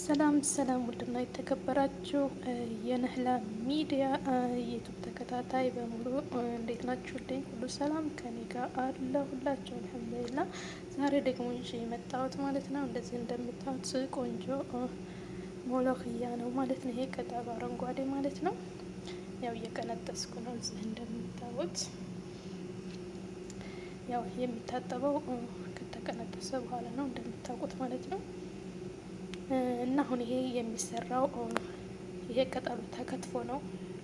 ሰላም ሰላም፣ ውድና የተከበራችሁ የነህላ ሚዲያ ዩቱብ ተከታታይ በሙሉ እንዴት ናችሁልኝ? ሁሉ ሰላም ከኔ ጋር አለ ሁላችሁ አልሐምዱሊላ። ዛሬ ደግሞ ይዤ የመጣሁት ማለት ነው እንደዚህ እንደምታዩት ቆንጆ ሞሎክያ ነው ማለት ነው። ይሄ ቅጠሉ አረንጓዴ ማለት ነው። ያው እየቀነጠስኩ ነው እዚህ እንደምታዩት። ያው የሚታጠበው ከተቀነጠሰ በኋላ ነው እንደምታውቁት ማለት ነው። እና አሁን ይሄ የሚሰራው ይሄ ቅጠሉ ተከትፎ ነው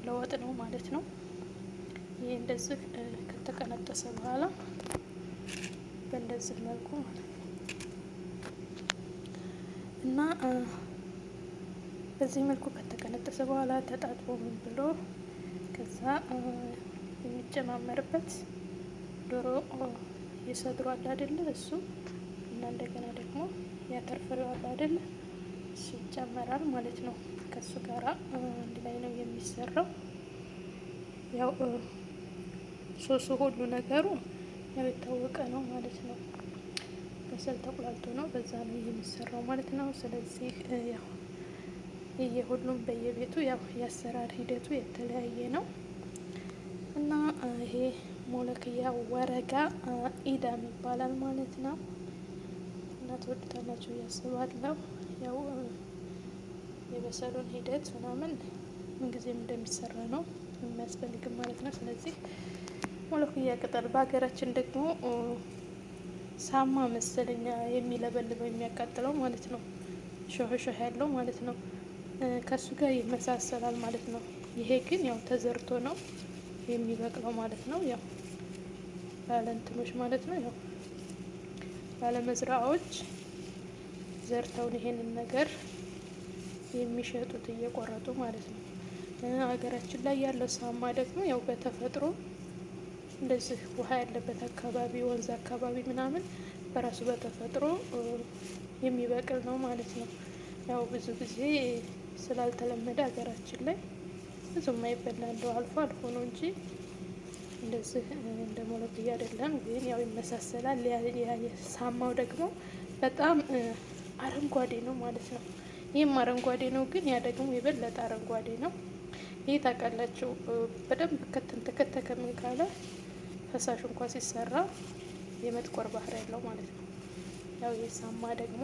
ለወጥ ነው ማለት ነው። ይሄ እንደዚህ ከተቀነጠሰ በኋላ በእንደዚህ መልኩ ማለት ነው እና በዚህ መልኩ ከተቀነጠሰ በኋላ ተጣጥቦ ምን ብሎ ከዛ የሚጨማመርበት ዶሮ የሰድሮ አለ አይደለ? እሱ እና እንደገና ደግሞ የአተር ፍሬው አለ አይደለ? እሱ ይጨመራል ማለት ነው። ከሱ ጋራ አንድ ላይ ነው የሚሰራው። ያው ሶሱ ሁሉ ነገሩ ያው የታወቀ ነው ማለት ነው። በሰል ተቁላልቶ ነው በዛ ነው የሚሰራው ማለት ነው። ስለዚህ ያው የሁሉም በየቤቱ ያው የአሰራር ሂደቱ የተለያየ ነው እና ይሄ ሞለክያ ወረጋ ኢዳም ይባላል ማለት ነው። እና ትወዱታላችሁ እያስባለሁ። ያው የበሰሉን ሂደት ምናምን ምንጊዜም እንደሚሰራ ነው የሚያስፈልግም ማለት ነው። ስለዚህ ሞለክያ ቅጠል በሀገራችን ደግሞ ሳማ መሰለኛ የሚለበልበው የሚያቃጥለው ማለት ነው። ሾህ ሾህ ያለው ማለት ነው። ከሱ ጋር ይመሳሰላል ማለት ነው። ይሄ ግን ያው ተዘርቶ ነው የሚበቅለው ማለት ነው። ያው ባለእንትኖች ማለት ነው። ያው ባለመዝራዎች ዘርተውን ይሄንን ነገር የሚሸጡት እየቆረጡ ማለት ነው። ሀገራችን ላይ ያለው ሳማ ደግሞ ያው በተፈጥሮ እንደዚህ ውሃ ያለበት አካባቢ ወንዝ አካባቢ ምናምን በራሱ በተፈጥሮ የሚበቅል ነው ማለት ነው። ያው ብዙ ጊዜ ስላልተለመደ ሀገራችን ላይ ብዙም አይበላ እንደው አልፎ አልፎ ነው እንጂ እንደዚህ እንደ ሞሎክያ አይደለም። ግን ያው ይመሳሰላል። ሳማው ደግሞ በጣም አረንጓዴ ነው ማለት ነው። ይህም አረንጓዴ ነው፣ ግን ያ ደግሞ የበለጠ አረንጓዴ ነው። ይህ ታውቃላችሁ፣ በደንብ ከተንተከተከ ምን ካለ ፈሳሹ እንኳ ሲሰራ የመጥቆር ባህሪ ያለው ማለት ነው። ያው የሳማ ደግሞ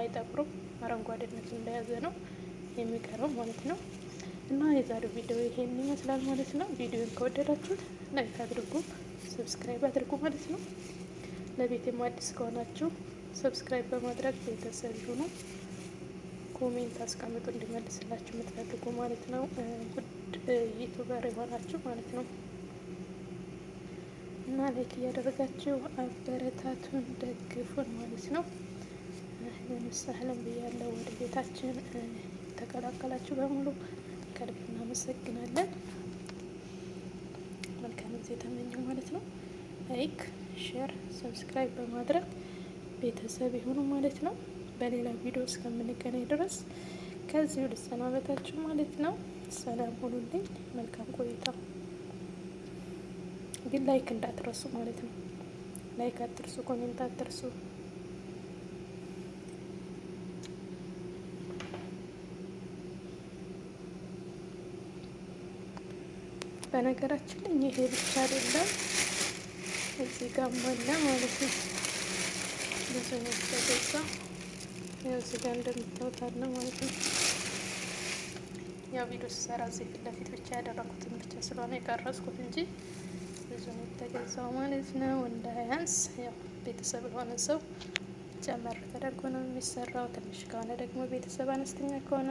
አይጠቁርም፣ አረንጓዴነቱ እንደያዘ ነው የሚቀረው ማለት ነው። እና የዛሬው ቪዲዮ ይሄን ይመስላል ማለት ነው። ቪዲዮን ከወደዳችሁት like አድርጉ፣ subscribe አድርጉ ማለት ነው። ለቤቴም አዲስ ከሆናችሁ subscribe በማድረግ ቤተሰብ ይሁኑ። comment አስቀምጡ እንዲመልስላችሁ የምትፈልጉ ማለት ነው። ውድ YouTuber የሆናችሁ ማለት ነው። እና like እያደረጋችሁ አበረታቱን፣ ደግፉን ማለት ነው። أهلا وسهلا ብያለሁ። ወደ ቤታችን የተቀላቀላችሁ በሙሉ ከልብ እናመሰግናለን። መልካም ጊዜ ተመኘው ማለት ነው። like፣ share፣ subscribe በማድረግ ቤተሰብ ይሁኑ ማለት ነው። በሌላ ቪዲዮ እስከምንገናኝ ድረስ ከዚሁ ልሰናበታችሁ ማለት ነው። ሰላም ሁኑልኝ። መልካም ቆይታ። ግን like እንዳትረሱ ማለት ነው። like አትርሱ፣ comment አትርሱ። በነገራችን ላይ ይሄ ብቻ አይደለም፣ እዚህ ጋር አለ ማለት ነው። ብዙ ነው የተገዛ። ያው እዚህ ጋር እንደምታዩት አለ ማለት ነው። ያው ቪዲዮ ስሰራ እዚህ ፊት ለፊት ብቻ ያደረኩትን ብቻ ስለሆነ የቀረጽኩት እንጂ ብዙ ነው የተገዛው ማለት ነው። እንዳያንስ ያው ቤተሰብ ለሆነ ሰው ጨመር ተደርጎ ነው የሚሰራው። ትንሽ ከሆነ ደግሞ ቤተሰብ አነስተኛ ከሆነ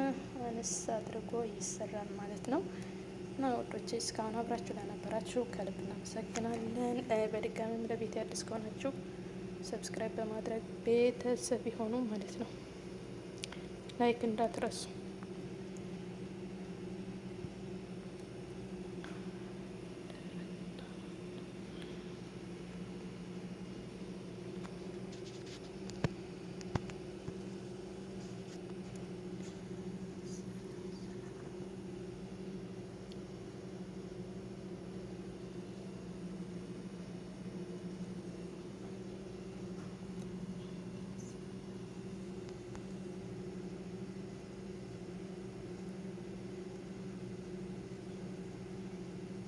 አነስ አድርጎ ይሰራል ማለት ነው። እና ወዶቼ እስካሁን አብራችሁ ለነበራችሁ ከልብ እናመሰግናለን። በድጋሚም ለቤት አዲስ ከሆናችሁ subscribe በማድረግ ቤተሰብ ይሆኑ ማለት ነው። like እንዳትረሱ።